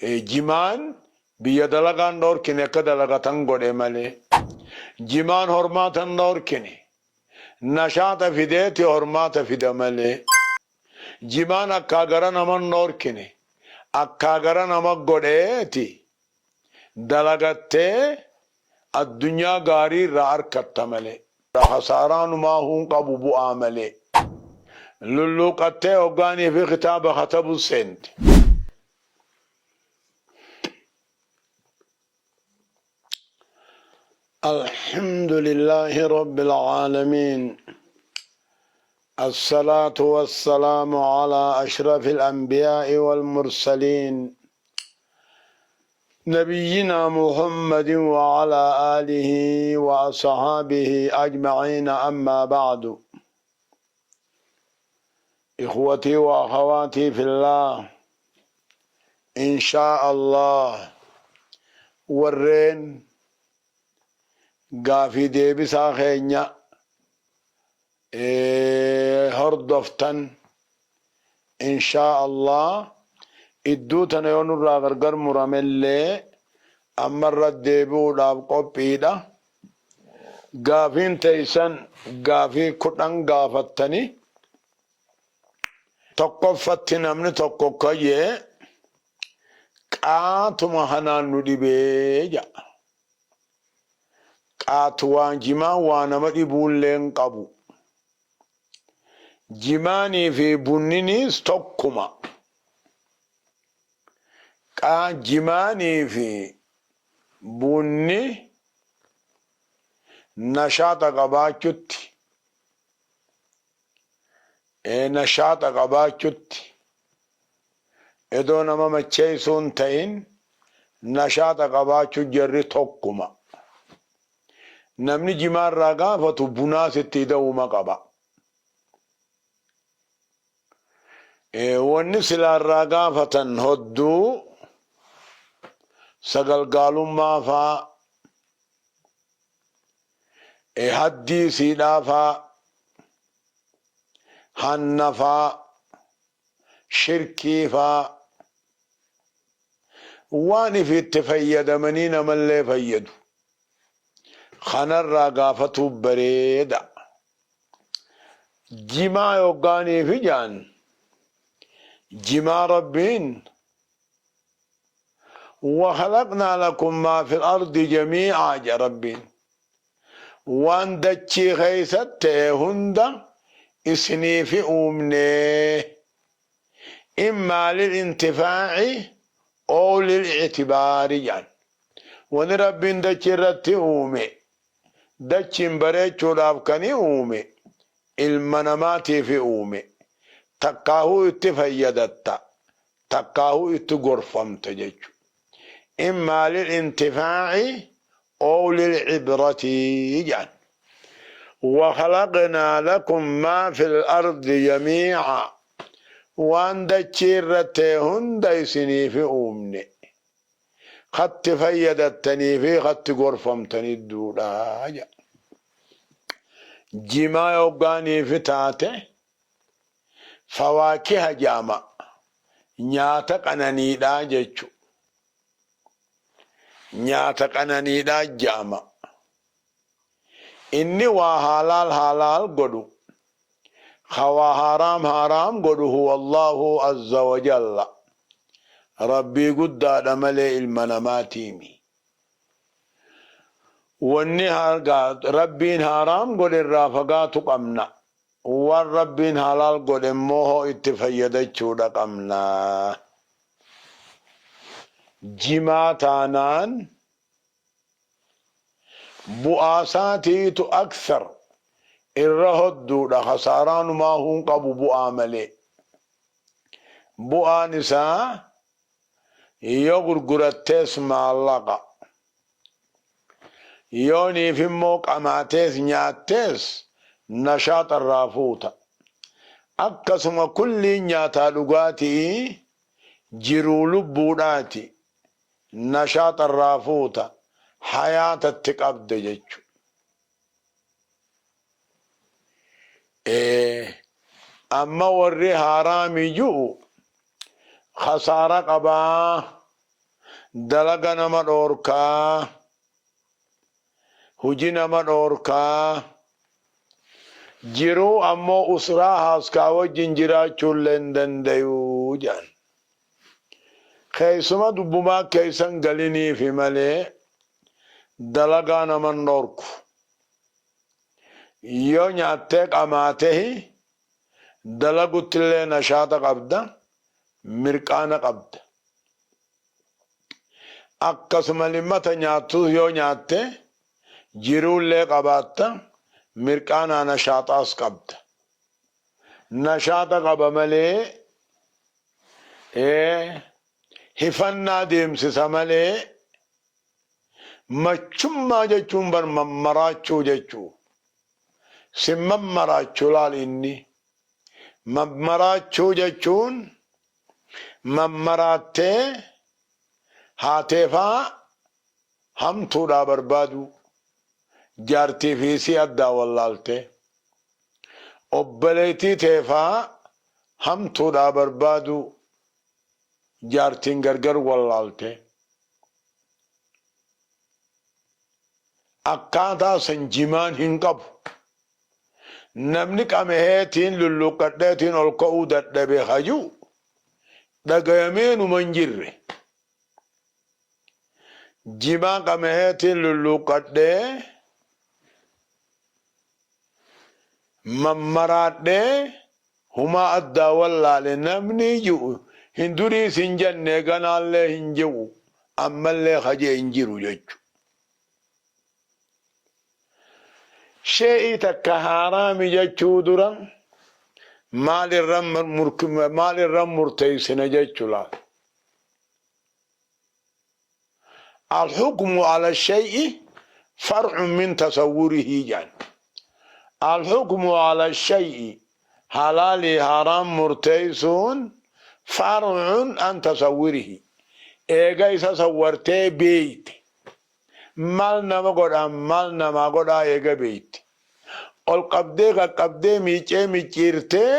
Jimaan biyya dalagaan dhoorkine akka dalagatan godhe malee. Jimaan hormaata hin dhoorkine. Nashaaxa fideeti hormaata fida malee. Jimaan akkaa gara nama hin dhoorkine. Akkaa gara nama godheeti dalagattee addunyaa gaarii irraa arkatta malee. Khasaaraan humaahuu hin qabu bu'aa malee. Lulluuqattee hoggaanii fi kitaaba katabuu seente. الحمد لله رب العالمين الصلاة والسلام على أشرف الأنبياء والمرسلين نبينا محمد وعلى آله وأصحابه أجمعين أما بعد إخوتي وأخواتي في الله إن شاء الله warreen gaafii deebisaa keenya hordoftan inshaa Allah idduu tana yoo nurraa gargar muramellee ammarra deebi'uudhaaf qophiidha. Gaafiin teessan gaafii 10 gaafattani. Tokkoffatti namni tokko ka'ee qaatuma kanaan nu dhibee jedha. Qaatu waan jimaan waa nama dhibuullee hin qabu. Jimaanii fi bunniniis tokkuma. Qaa jimaanii fi bunni nashaaxa qabaachutti Nashaaxa qabaachutti edoo nama macheessuu hin ta'in nashaaxa qabaachuu jarri tokkuma. Namni jimaa irraa gaafatu bunaas itti ida'uuma qaba. Wanni silaa irraa gaafatan hodduu sagalgaalummaa faa, haddii isiidhaa faa, hanna faa, shirkii faa, waan ifi itti fayyadamanii namallee fayyadu kanarraa gaafatuu bareeda. Jimaa yoggaaniifi jaan jimaa Rabbiin wakhalaqnaa lakum maa fil ardi jamii'aa jedha Rabbiin. Waan dachii keessa ta'e hunda isiniifi uumnee. Immaa lil intifaa'i ow lil i'tibaari jedhan. Wani Rabbiin dachii irratti uume dachiin bareechuudhaaf kani uume ilma namaatiifi uume. Takkaahuu itti fayyadatta takkaahuu itti gorfamta jechu. Immaa lil intifaa'i ow lil ibrati jedhan. Wakhalaqnaa lakum maa fil ardi jamii'a waan dachii irra ta'e hunda isiniifi uumne. Katti fayyadattanii fi katti gorfamtanii duudha jedha. Jimaa yoggaaniifi taate fawaakiha jedhama. Nyaata qananiidhaa jechu. Nyaata qananiidhaa jedhama. Inni waa haalaal haalaal godhu, ka waa haaraam haaraam godhu huwa Allaahu azza wa jalla. Rabbii guddaadha malee ilma namaatiimi. Wanni Rabbiin haaraam godhe irraa fagaatu qabna. Waan Rabbiin halaal godhe immoo hoo itti fayyadachuudha qabna. Jimaa taanaan bu'aa isaatiitu akthar irra hodduudha kasaaraan humaahuu hin qabu bu'aa malee. Bu'aan isaa yoo gurgurattees maallaqa. Yooniif immoo qamaatees nyaattees nashaaxa irraa fuuta. Akkasuma kulliin nyaataa dhugaatii jiruu lubbuudhaati nashaaxa irraa fuuta hayaata itti qabde jechu. Amma warri haaraami ju'u khasaara qabaa. Dalaga nama dhoorkaa. Huji nama dhoorkaa. Jiruu ammoo usraa haaskaa wajjin jiraachuullee hin dandayu jedhan. Keessuma dubbumaa keessan galiniifi malee dalagaa naman dhoorku. Yoo nyaattee qamaatehi dalaguttillee nashaata qabda, mirqaana qabda. Akkasuma limmata nyaattus yoo nyaatte jiruullee qabaatta, mirqaanaa nashaaxaas qabda. Nashaata qaba malee hifannaa deemsisa malee machummaa jechuun bar mammaraachuu jechuu. Sin mammaraachu laal inni. Mammaraachuu jechuun mammaraattee haateefaa hamtuudhaa barbaaduu. Jaartii fi isii addaa wallaaltee. Obboleettii teefaa hamtuudhaa barbaaduu. Jaartiin gargar wallaaltee. Akkaataa san jimaan hin qabu. Namni qameheetiin lulluuqqadheetiin ol ka'uu dadhabe haju dhagayamee numa hin jirre. Jimaa qameheetiin lulluuqqadhee mammaraadhee humaa addaa wallaale namni ji'u hin duriis hin jenne ganaallee hin ji'u ammallee hajee hin jiru jechu. Shee'ii takka haaraami jechuu dura maal irra maal irra murteessina jechu laal. Alhukmu ala shay'i far'un min tasawwurihi jedhan. Alhukmu ala shay'i halaalii haaraam murteessuun far'un an tasawwurihi. Eega isa sawwartee beeyte. Maal nama godhaa maal namaa godhaa eega beeyte. Ol qabdee qaqqabdee miicee micciirtee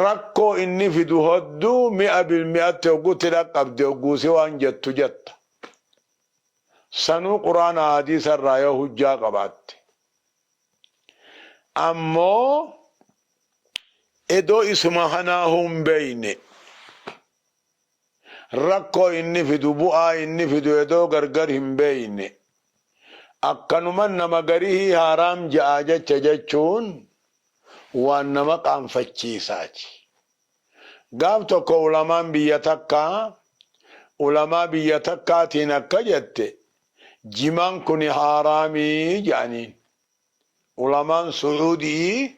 rakkoo inni fidu hodduu mi'a bilmi'atti hoggutti dhaqqabde hogguusi waan jettu jetta. Sanuu quraana hadiisa irraa yoo hujjaa qabaatte. Ammoo edoo isuma kanaahuu hin beeyne rakkoo inni fidu bu'aa inni fidu edoo gargar hin beeyne akkanuman nama garihii haaraam ja'a jecha jechuun waan nama qaanfachiisaati. Gaaf tokko ulamaan biyya takkaa ulamaa biyya takkaatiin akka jette jimaan kuni haaraamii jedhaniin. Ulamaan Su'uudii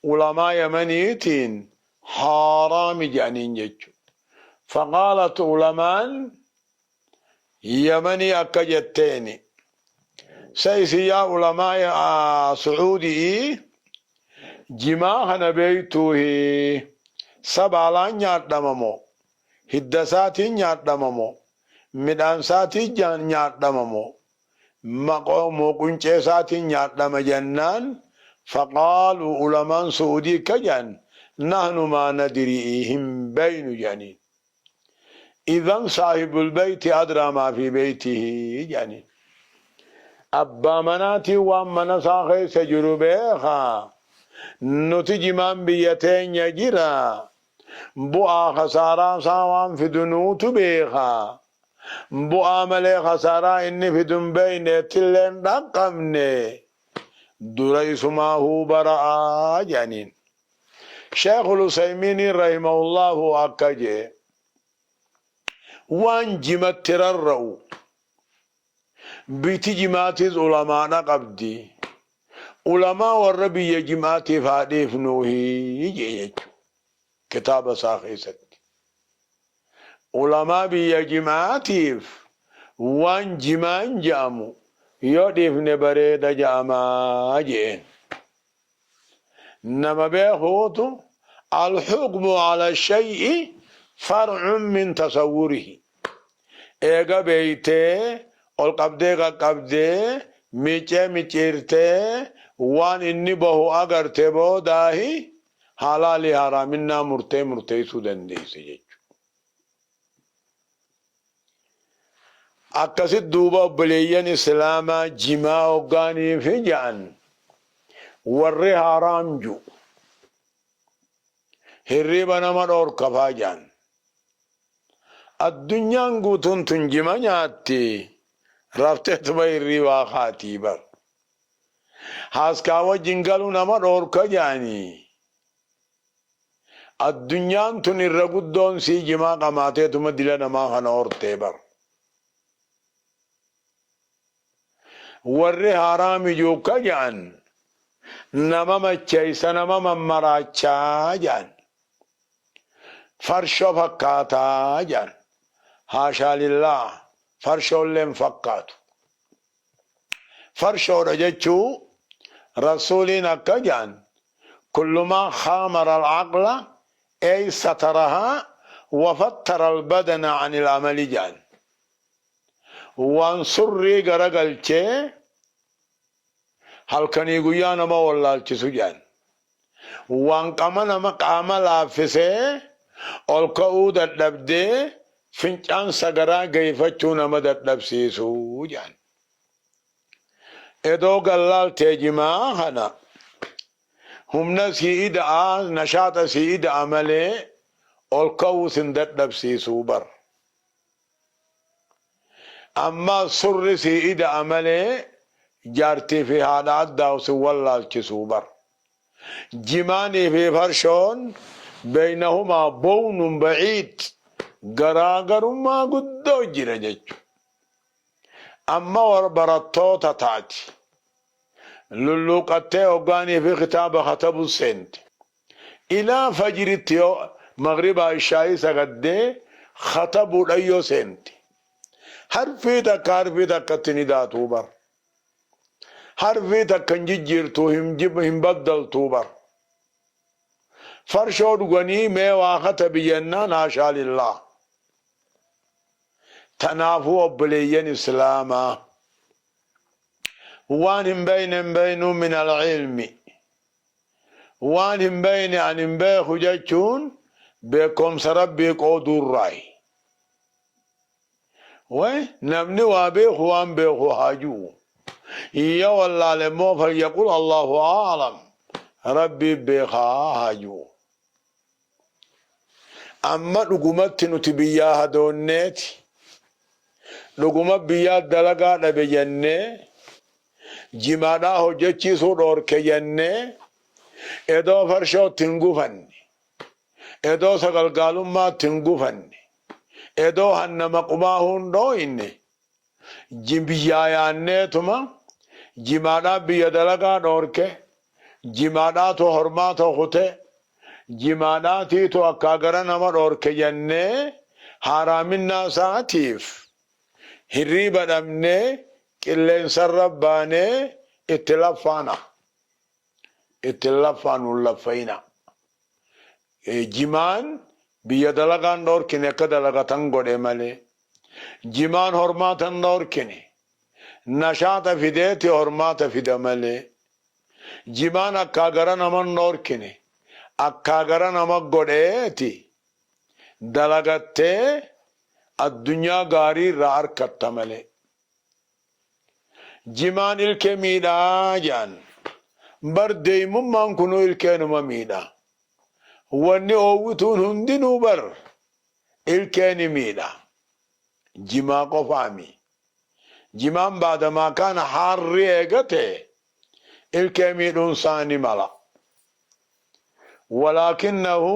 ulamaa Yamaniitiin haaraami jedhaniin jechu. Faqaalat ulamaan Yamanii akka jetteeni. Sa isin yaa ulamaa Su'uudii jimaa kana beeytuuhi sa baalaan nyaadhama moo hidda isaatiin nyaadhama moo midhaan isaatiin nyaadhama moo moo quncee isaatiin nyaadhama jennaan faqaaluu ulamaan Su'uudii akka jedhan nahnu maa nadrii hin beeynu jedhaniin. Idan saahibul beeyti adraa maa fi beeytihi jedhaniin. Abbaa manaatiin waan mana isaa keessa jiru beeka. Nuti jimaan biyya teenya jira. Bu'aa khasaaraa isaa waan fidu nuutu beeka. Bu'aa malee khasaaraa inni fidu hin beekne ittillee hin dhaqqabne. Dura isumaahuu bara'a jedhaniin. Sheekhul Usaymiiniin rahimahullaahu akka je'e waan jimatti rarra'u biyti jimaatiis ulamaadha qabdi. Ulamaa warra biyya jimaatiif haa dhiifnuuhi je'e jechuudha. Kitaaba isaa keessatti. Ulamaa biyya jimaatiif waan jimaan je'amu yoo dhiifne bareeda je'amaa je'een. Nama beekuutu alhukmu ala shay'i far'un min tasawwurihi. Eega beeytee ol qabdee qaqqabdee miicee micciirtee waan inni bahu agarte boodaahi halaalii haraaminnaa murtee murteessuu dandeessa jechuudha. Akkasit duuba obboleeyyan islaamaa jimaa hoggaaniifi ja'an warri haaraam ju'u hirriiba nama dhoorka faa ja'an. Addunyaan guutuun tun jima nyaatti rafteetuma hirriibaa kaatii bar. Haaskaa wajjin galuu nama dhoorka ja'anii. Addunyaan tun irra guddoon sii jimaa qamaateetuma dila namaa kana hortee bar. Warri haaraami juukka ja'an nama macheeysa nama mammaraachaa ja'an. Farshoo fakkaataa ja'an. Haashaa lillaah farshoollee hin fakkaatu. Farshoodha jechuu Rasuuliin akka ja'an kullu maa khaamara al-aqla ay satarahaa wa fattara al-badana anil amali ja'an. Waan surrii garagalchee halkanii guyyaa nama wallaalchisu ja'an. Waan qama nama qaama laaffisee ol ka'uu dadhabdee fincaan sagaraa geeyfachuu nama dadhabsiisu ja'an. Edoo gallaaltee jimaa kana humna sii ida'a nashaaxa sii ida'a malee ol ka'uu sin dadhabsiisuu bar. Ammaas surri sii ida'a malee jaartii fi haadha addaa'u sin wallaalchisuu bar. Jimaanii fi farshoon beeynahumaa bownun ba'iid garaagarummaa guddoo jira jechu. Amma war barattoota taati. Lulluuqattee hoggaanii fi kitaaba katabu seente. Ilaa fajritti yoo maghribaa ishaa'ii sagaddee katabuudhan yoo seente. Harfii takka harfii takkatti ni daatuu bar. Harfii takka hin jijjiirtuu hin baddaltuu bar. Farshoo dhuganii mee waa katabi jennaan haashaa lillaah. Tanaafuu obboleeyyan islaamaa waan hin beeyne hin beeynuu min al-ilmi. Waan hin beeyne an hin beeku jechuun beekomsa Rabbii qooduurraayi. Way namni waa beeku waan beeku haa ju'u. Yoo wallaale immoo falyaqul Allahu a'lam Rabbii beekaa haa ju'u. Amma dhugumatti nuti biyyaa hadoonneeti dhuguma biyyaa dalagaa dhabe jennee jimaadhaa hojjechiisuu dhoorke jennee edoo farshootti hin gufanne edoo sagalgaalummaatti hin gufanne edoo hanna maqumaa hin dhooyne biyyaa yaanneetuma jimaadhaa biyya dalagaa dhoorke jimaadhaatu hormaata kute jimaadhaatiitu akkaa gara nama dhoorke jennee haaraaminnaa isaatiif hirriiba dhabnee qilleensarra baanee itti laffaana. Itti laffaanu hin laffayina. Jimaan biyya dalagaan dhoorkine akka dalagatan godhe malee. Jimaan hormaata hin dhoorkine. Nashaaxa fideeti hormaata fida malee. Jimaan akkaa gara nama hin dhoorkine. Akkaa gara nama godheeti dalagattee addunyaa gaarii irraa arkatta malee. Jimaan ilkee miidhaa jedhan. Bar deeymummaan kunuu ilkeenuma miidha. Wanni oowwituun hundinuu bar ilkee ni miidha. Jimaa qofaami. Jimaan baadamaa kaana haarri eegate ilkee miidhuun isaa ni mala. Walaakinnahu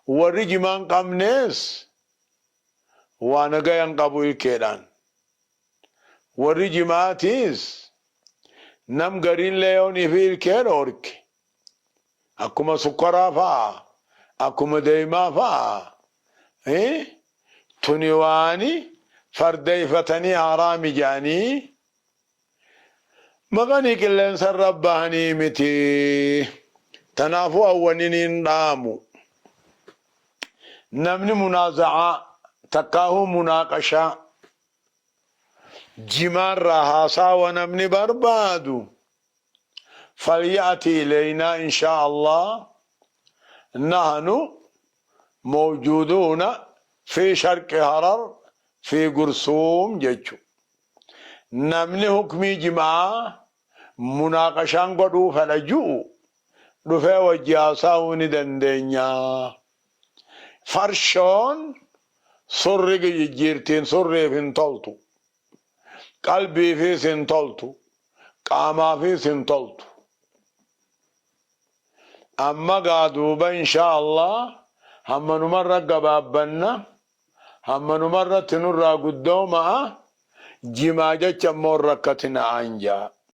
warri jimaan qabnees waa nagayan qabu ilkeedhaan. Warri jimaatiis nam gariillee yoonii fi ilkee dhoorke akkuma sukkaraa fa'a akkuma deeymaa fa'a tuni waani fardeeyfatanii haraami jedhanii maqanii qilleensarra bahanii miti. Tanaafuu awwaniniin dhaamu. Namni munaaza'aa takkaahuu munaaqashaa jimaarraa haasaawa namni barbaadu falya'ti ilaynaa inshaa Allah nahnu mawjuuduuna fi sharqi harar. fi gursuum jechu. Namni hukmii jima'aa munaaqashaan godhuu fedha ju'u dhufee wajji haasa'uu ni dandeenya. Farshoon surri jijjiirtiin surriif hin toltu. Qalbiifiis hin toltu. Qaamaafiis hin toltu. Amma gaa duuba inshaa Allah hammanumarra gabaabbanna. Hammanumarratti nurraa guddooma'a. Jimaa jecha immoo hin rakkatina'aan ja'a.